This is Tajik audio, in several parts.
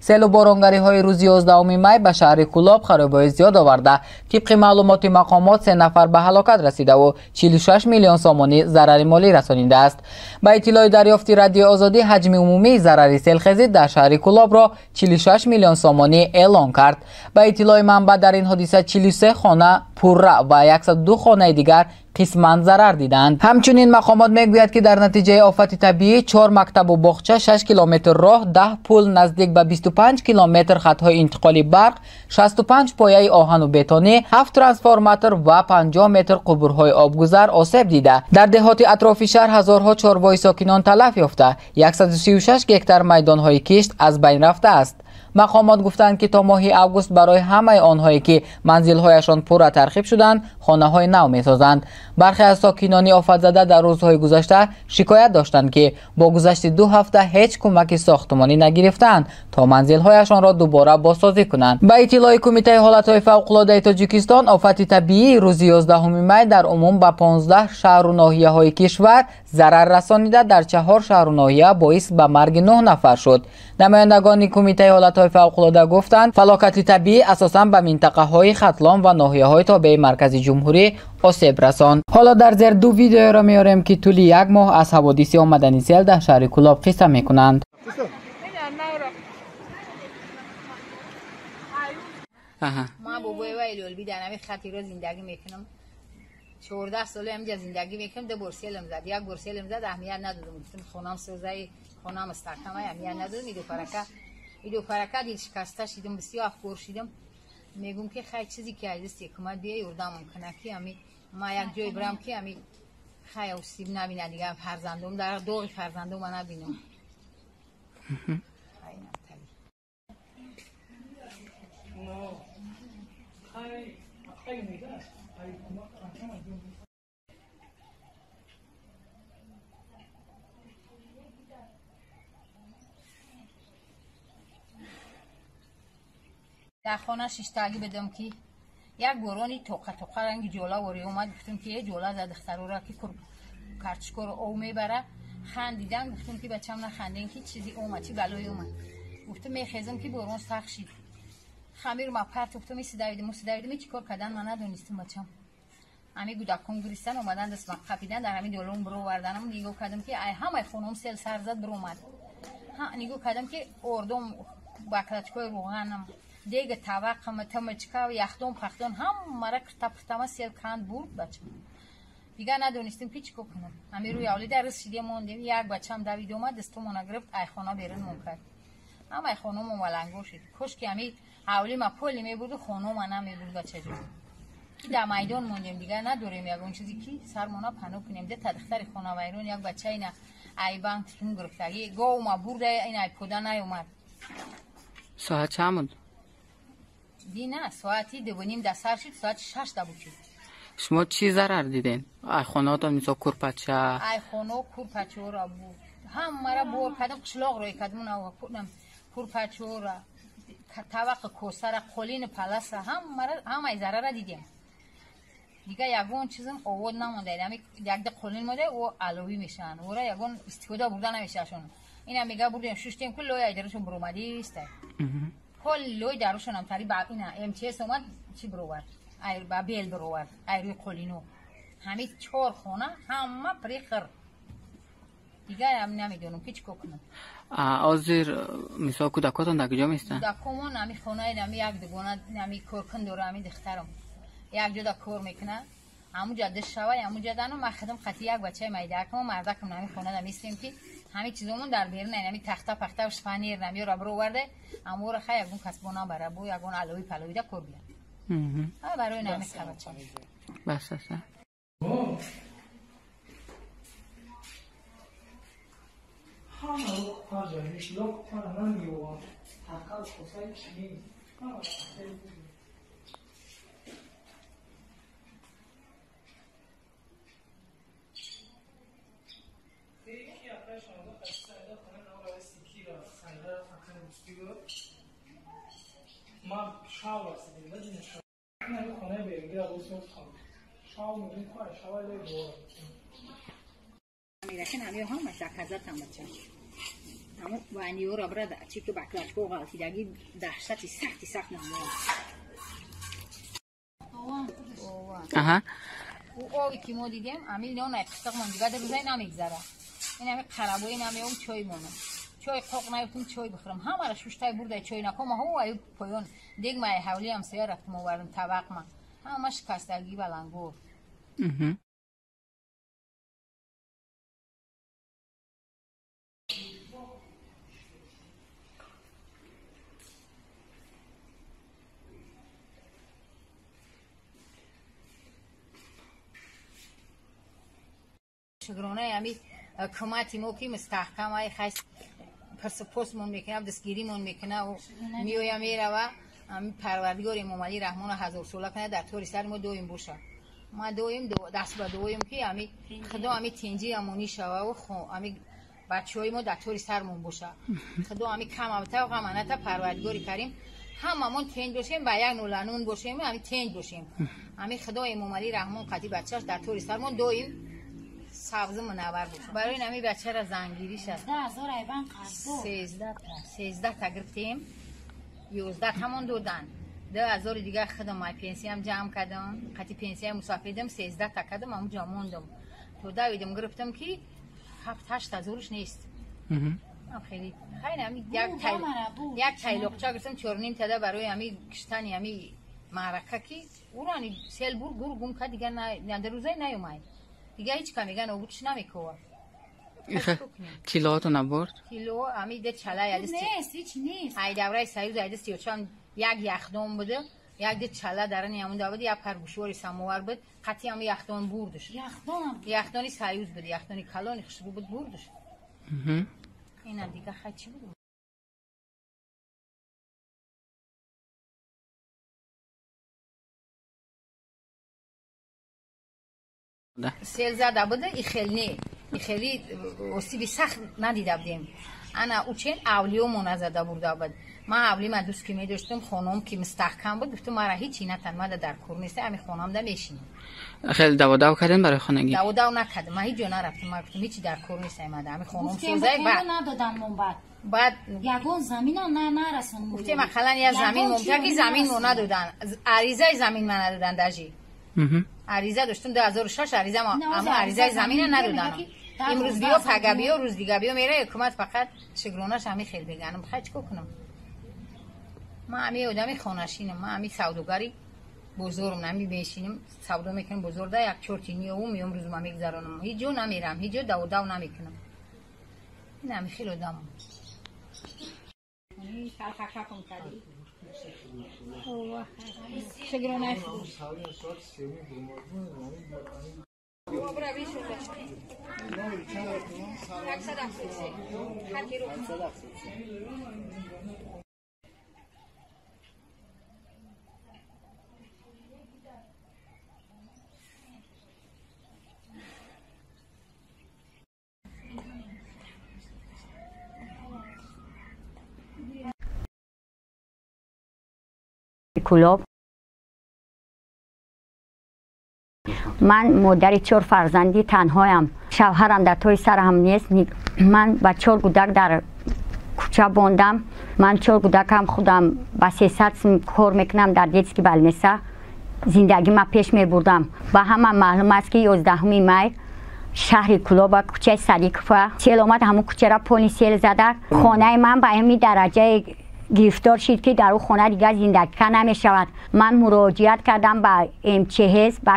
Селу боронгариҳои рӯзи 11 май ба шаҳри Кӯлоб харобиҳои зиёд оварда. Тибқи маълумоти мақомот, 3 нафар ба ҳалокат расидаву 46 миллион сомонӣ зарари молӣ расонидааст. Ба иттилои дарёфти Радиои Озодӣ, ҳаҷми умумии зарари селхезӣ дар шаҳри Кӯлобро 46 миллион сомонӣ эълон кард. Ба иттилои манбаъ, дар ин ҳодиса 43 хона пурра ва 102 хонаи дигар қисман зарар диданд. Ҳамчунин мақомот мегӯяд, ки дар натиҷаи офати табиӣ 4 мактабу боғча, 6 километр роҳ, 10 пул, наздик ба 25 километр хатҳои интиқоли барқ, 65 пояи оҳану бетонӣ, 7 трансформатор ва 50 метр қубурҳои обгузар осеб дида. Дар деҳоти атрофи шаҳр ҳазорҳо чорвои сокинон талаф ёфта, 136 гектар майдонҳои кишт аз байн рафтааст. Мақомот гуфтанд, ки то моҳи август барои ҳамаи онҳое, ки манзилҳояшон пурра тархиб шуданд, хонаҳои нав месозанд. Бархе аз сокинони офатзада дар рӯзҳои гузашта шикоят доштанд, ки бо гузашти 2 ҳафта ҳеҷ кӯмаки сохтмонӣ нагирифтаанд, то манзилҳояшонро дубора бозсозӣ кунанд. Ба иттилои Кумитаи ҳолатҳои фавқулодаи Тоҷикистон, офати табиии рӯзи 11 май дар умум ба 15 шаҳру ноҳияҳои кишвар зарар расонида, дар 4 шаҳру ноҳия боис ба марги 9 нафар шуд. Намояндагони Кумитаи ҳолатҳои фавқулода гуфтанд, фалокати табиӣ асосан ба минтақаҳои Хатлон ва ноҳияҳои тобеи маркази ҷумҳурӣ осеб расонд. Ҳоло дар зер 2 видеоро меорем, ки тӯли як моҳ аз ҳаводиси омадани сел дар шаҳри Кӯлоб қисса мекунанд. Ман бобои вай лолби дар ҳамин хати ро зиндагӣ мекунам. 14 сола ҳамҷа зиндагӣ мекунам. 2 бор селм зад, як бор селм зад, аҳамият надодам. Гуфтам хонам созаи, хонам мустаҳкамай, аҳамият надодам. Иду парака дил шикаста шидам, бисёр афкор шидам. Мегум ки хай чизе ки аз дасти ҳукумат бия ёрдам мумкина, ки ами ма як ҷой бирам, ки ами хай осиб набина, дигар фарзандом дар доғи фарзандом ма набинам. Дар хона шиштагӣ бидам, ки як борони тоқа тоқа ранги ҷола ворӣ омад. Гуфтам, ки е ҷола за духтарора, ки картошкаро ов мебара. Хандидан, гуфтам, ки бачам наханден, ки чизи омад, чи балое омад. Гуфтам мехезам, ки борон сахт шид. Хамир ма парт гуфтам, исидавидим, усидавидим, чӣ кор кардан ма надонистам бачам. Ҳами гудакон гиристан омадан, даст ма қапидан, дар ҳамин долон бироварданам. Нигоҳ кардам, ки ай ҳамаи хонаам сел сар зад, биромад. Нигоҳ кардам, ки ордом, баклачкои рӯғанам, дега, тавақам, тамачка, яхдон, пахдон ҳамара кирта-пиртама сел канд бурд бачам. Дигар надонистем, ки чӣ кор кунам. Ҳамин рӯи авлида рис шиде мондем. Як бачам давид омад, дастомона гирифт, ай хона берун мон кард. Ҳамаи хонамон валангор шуд. Кошки ҳами ҳавли ма поли мебурду, хонома намебурд бачаҷон. Ки дар майдон мондем, дигар надорем ягон чизе, ки сармона паноҳ кунем. Дета духтари хонавайрон, як бача ина ай банк тун гирифтагӣ, говма бурда, ин ай пода наёмад. Соат чанд буд? Дина соати 2:30 да сар шуд, соати 6 да буд. Шумо чӣ зарар диден? Ай хонаотон мисол курпача? Ай хоно курпачаро буд. Ҳамара бор кардам, қишлоқ рӯй кардам, курпачаро, тавақи косара, қолини паласа, ҳамара ҳамаи зарара дидем. Дигар ягон чизм овод намонда. Якда қолин монда, о аловӣ мешаванд. Ора ягон истифода бурда намешавашон. Ина мега бурдем, шуштем, ку лоя дарушон буромадиста. Ҳол лой дарушонам тари ба ина МЧС омад, чӣ бировард? Ай ба бел бировард, ай рӯи қолино. Ҳами 4 хона ҳама прихр. Дигар ам намедонам, ки чӣ кор кунам. Ҳозир мисол кӯдакотон дар куҷо местанд? Кӯдакомон ҳами хонаи ҳами як дугона ҳами коркун дора, ҳами духтарам. Як ҷода кор мекунад. Ҳамуҷа диш шава, ҳамуҷа дану ман худам қати як бачаи майдакам, мардакам ҳами хонада местем, ки ҳами чизомон дар берун, ҳами тахта пахта, шпанер намёра бироварда, ҳамора хай ягон касбо набара, бо ягон алови паловида кор бия. Барои нами бача. Бас аст. Аммо вайниёра брада чи ки баклачко ғалтидаги даҳшати сахти сахт намояд. Аҳа. Ӯ ови ки мо дидем, амил нонай қиштоқмон дигар рӯзай намегзара. Ин ами қарабои намеом чой монам. Чой қоқ наёфтум чой бихӯрам. Ҳамара шуштай бурдай чой накома ҳо аю поён. Дег май ҳавлиам сея рафтум овардум табақма. Ҳама шикастагӣ балангор. Шукронаи ами кӯмати мо ки мустаҳкам ай хайс пирсупосмон мекунад, дастгиримон мекунад, меоя мерава. Ами Парвардигор Эмомалӣ Раҳмонро ҳазорсола кунад, дар тори сари мо доим бошад. Ма доим даст ба дуоем ки ами Худо ами тинҷӣ амонӣ шававу ами бачаҳои мо дар тори сармон бошад. Худо ами кам авта ғаманата Парвардигори Карим ҳамамон тинҷ бошем, ба як нуланун бошем, ами тинҷ бошем. Ами Худо Эмомалӣ Раҳмон қатъи бачааш дар тори сармон доим сабзу мунаввар бошад. Барои ин бачаро зангириш аст. 13 та гирифтем, 11 тамон додан. 2000 дигар худам ай пенсиям ҷамъ кардам, қатъи пенсияи мусафидам 13 та кардам, амуҷа мондам. То давидам гирифтам ки 7-8 ҳазорш нест. Хеле хайр ами як тайлоқча гирифтам 4.5 тада барои ами киштани ами маърака ки урани сел бур гур гум кард, дигар рӯзае наёмад. Дигар ҳеҷ ка меган обудш намекова. Тиллоото набурд? Тилло ами де чалай ай давраи Союз ай дасти ёчам як яхдон буда, як де чала дарани ҳамун буд, як паргӯшвори самовар буд, қатъи ами яхдон бурдуш. Яхдони Союз буд, яхдони калони хушрӯ буд, бурдуш. Ина дига хай чӣ буд? Сел зада буда, и хел не, и хели осиби сахт надида будем. Ана учен авлиёмона зада бурда буд. Ман авлима дӯст ки медоштам, хонаам ки мустаҳкам буд, гуфтам мара ҳечи натан, мада дар кор неста, ами хонаамда мешинем. Хеле даводав кардем барои хонагӣ? Даводав накардам, ман ҳеҷ ҷо нарафтам, ман гуфтам ҳечи дар кор неста, мада ами хонаам созай. Баъд надодан мон баъд. Баъд ягон замина нарасон. Гуфтем ақаллан я замин мон, ки замин мо надодан, аризаи замин ма надодан даже. Ариза доштам 2006 ариза, аммо аризаи замина надоданам. Имрӯз биё, пага биё, рӯз дига биё, меравӣ ҳукумат фақат шукронаш ҳами хел беганам. Хай чӣ кор кунам? Ман ҳами одами хонашинам, ман ҳами савдогари бозорам, ҳами мешинам, савдо мекунам бозорда, як чорти ниёвум меём, рӯзма мегузаронам. Ҳеҷ ҷо намерам, ҳеҷ ҷо даводав намекунам. Ин ҳами хел одамам. Шукронаи Кулоб. Ман модари чор фарзанди танҳоям. Шавҳарам дар тои сарам нест. Ман ба чор кӯдак дар кӯча бондам. Ман чор кӯдакам худам ба 300 сум кор мекунам дар детский больница. Зиндагӣ ма пеш мебурдам. Ба ҳама маълум аст, ки 11 май шаҳри Кулоба, кӯчаи Садиқова сел омад, ҳамун кӯчаро пони сел зада. Хонаи ман ба ҳамин дараҷаи гирифтор шид, ки дар ӯ хона дигар зиндагӣ намешавад. Ман муроҷиат кардам ба МЧС, ба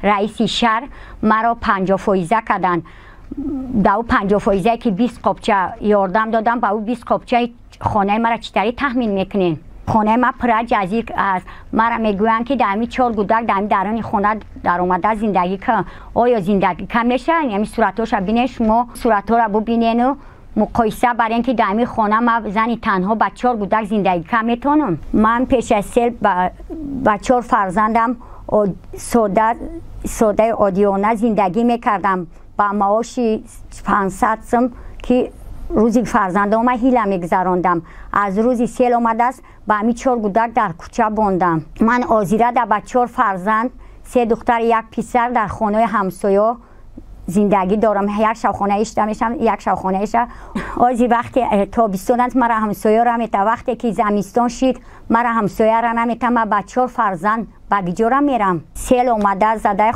раиси шаҳр, маро 50 фоиза карданд. Дар ӯ 50 фоизае ки 20 қопча ёрдам додам, ба ӯ 20 қопчаи хонаи маро чӣ тари таъмин мекунем? Хонаи ма пурра ҷазир аст. Мара мегӯянд, ки дар ҳамин чор кӯдак дар ҳамин даруни хона даромада зиндагӣ кун. Оё зиндагӣ кам мешавад? Ҳамин суратҳоша бинед, шумо суратҳоро бубинену муқоиса барем, ки дар ҳамин хона ма зани танҳо ба чор кӯдак зиндагӣ кам метавонам. Ман пеш аз сел ба чор фарзандам содаи одиёна зиндагӣ мекардам ба маоши 500 сум, ки рӯзи фарзандома ҳила мегузарондам. Аз рӯзи сел омадааст, ба ҳамин чор кӯдак дар кӯча бондам. Ман озирада ба чор фарзанд, се духтар, як писар, дар хонаи ҳамсоё. Зиндагӣ дорам, як шаб хонаи ишта мешам, як шаб хонаи иша. Ози вақте тобистон аст, мара ҳамсояро мета, вақте ки замистон шид, мара ҳамсояро намета. Ма ба чор фарзанд ба гиҷора мерам? Сел омада задаи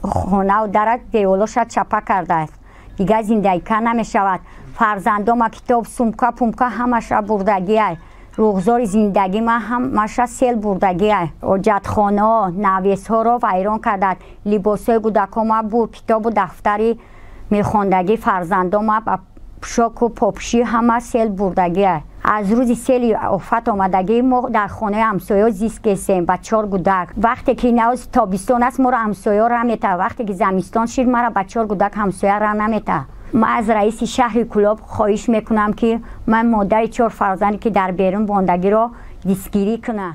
хонаву дара, деволоша чапа кардааст, дигар зиндагӣ кар намешавад. Фарзандома китоб, сумка пумка ҳамаша бурдагиай. Рӯғзори зиндагӣ ма ҳамаша сел бурдагиай. Ҳоҷатхонао, навесҳоро вайрон кардад, либосҳои кӯдакома бурд, китобу дафтари мехондагӣ фарзандома ба пӯшоку попшӣ ҳама сел бурдагиай. Аз рӯзи сели офат омадагӣ мо дар хонаи ҳамсоё зист кесем ба чор кӯдак. Вақте ки навз тобистон аст, моро ҳамсоё ра мета, вақте ки замистон шид, мара ба чор кӯдак ҳамсоя ра намета. Ман аз раиси шаҳри Кӯлоб хоҳиш мекунам, ки ман модари чор фарзанде, ки дар берун мондагиро дастгирӣ кунад.